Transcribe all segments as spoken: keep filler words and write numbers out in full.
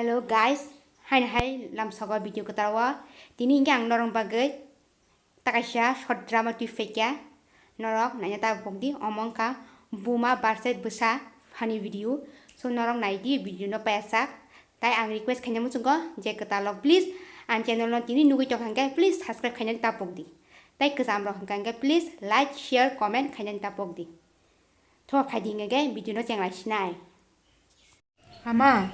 Hello guys, haino hai lamsogo video kwtal o. Tini hwnkhe ang norok bagwi takaisa short drama twi phaikha. Norok naina ta pokdi, omo wngkha buma versus bwsa funny video. So norok naidi video no payasak. Tai ang request khaina muchungo je kwtal rok please ang channel no tini nugwi tongkha hwnkhe please subscribe khaina ta pokdi. Tai kwcham rok hwnkha hwnkhe please like, share, comment khaina ta pokdi. Tho phaidi hwnkhe video no chenglai sinai. Ama,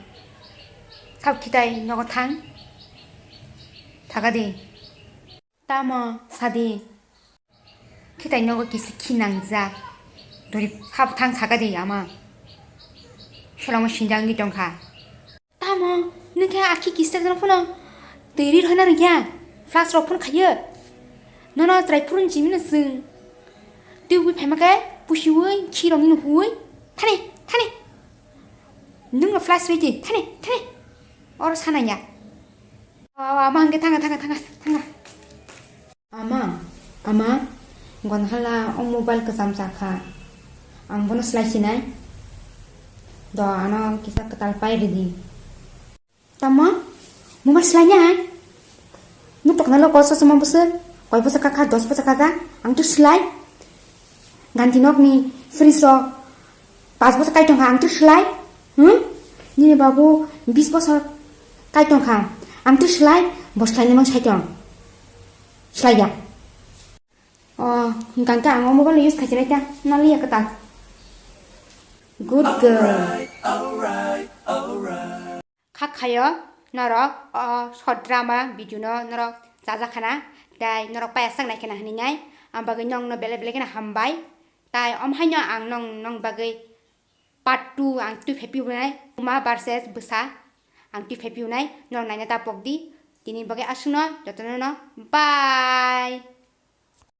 sab khitai nogo thang. Thaka di. Tamo sadi. Khitai nogo kisi khinang jak. Dori sab thang thaka di ama. Solamo sinjang di tongkha. Tamo, nung khe akhi kisi tak phano. Twi rir hona rikya. Flask rok phano khayo. Nono trai phurun chimino sung. Twi wi phaima khe pusi wi khirong ino hui. Thani, thani. Nungno flash ridi, thani, thani. Oro sananya. Awa, ama hwnkhe thanga, thanga, thanga, thanga. Ama, ama, gonhala o mobile kwcham chakha. Ang bono slai sinai. Do ano kisa kwtal pai ridi. Tamo? Mobile slai nai? Nung tokna lo kol sosoma bwswk? Koi bwswk kakha, dos bwswk kakha? Ang to slai. Ganti nokni fridge rok pas bosor kai tongkha, ang to slai. Hmm? Nini babu bis bosor kai tongkha, ang to slai. Bo slai nemang sai tong. Slai ya. Oh, hingkang ka ang o mobile use khai chinai ta. Nali ya kata. Good girl. Kha khayo norok o short drama video no norok chajakhana, tai norok paya sak nai khena hinwi nai, ang bagwi nongno belai belai kheno hambai. Tai om haino ang nong, nong bagwi part two ang twi phepi unai, buma versus bwsa ang twi phepi unai, norok naina ta pokdi. Tini bagwi aswkno jotono no bye.